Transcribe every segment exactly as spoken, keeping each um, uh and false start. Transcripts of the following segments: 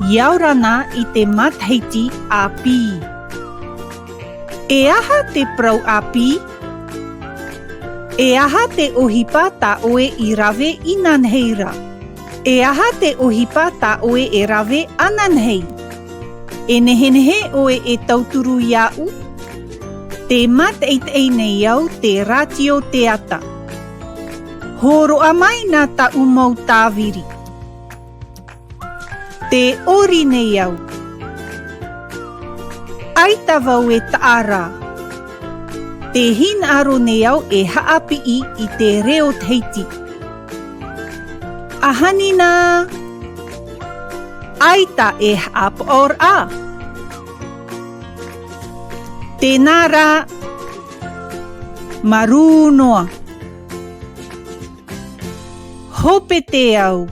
ʻIa ora na i te matahiti ʻāpī. E aha te parau ʻāpī? E aha te ʻohipa tā ʻoe i rave inānahi ra? E aha te ʻohipa tā ʻoe e rave ananahi? E nehenehe ʻoe e tauturu iāʻu? Tē mātaʻitaʻi nei au te rātio teata. Hōroʻa mai nā tāʻu mau tāviri. Tē ʻori nei au. ʻAita vau e taʻa ra. Tē hinaʻaro nei au e haʻapiʻi i te reo Tahiti. ʻAhani nā. ʻAita e haʻapaʻo ra. Tēnā rā. Marū noa. Hope te au.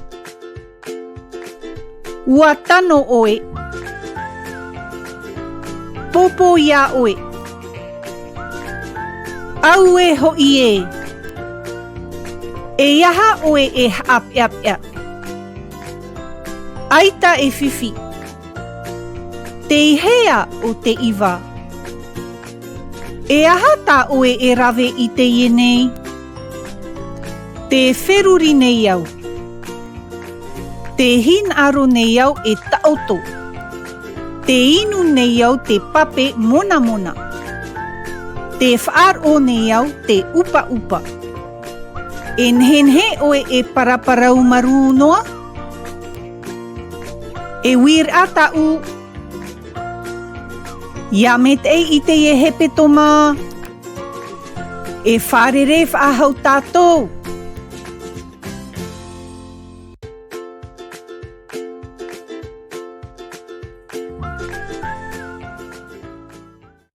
ʻUa tano ʻoe. Pōpō iā ʻoe. Auē hoʻi ē. E aha ʻoe e haʻapeʻapeʻa? ʻAita e fifi. Tei hea ʻo te iva? E aha tā ʻoe e rave i teie nei? Tē feruri nei au. Tē hinaʻaro nei au e taʻoto. Tē inu nei au te pape monamona. Tē faʻaroʻo nei au te ʻupaʻupa. E nehenehe ʻoe e paraparau marū noa? E uiraʻa tāʻu. ʻIa maitaʻi i teie hepetoma. E fārerei faʻahou tātou.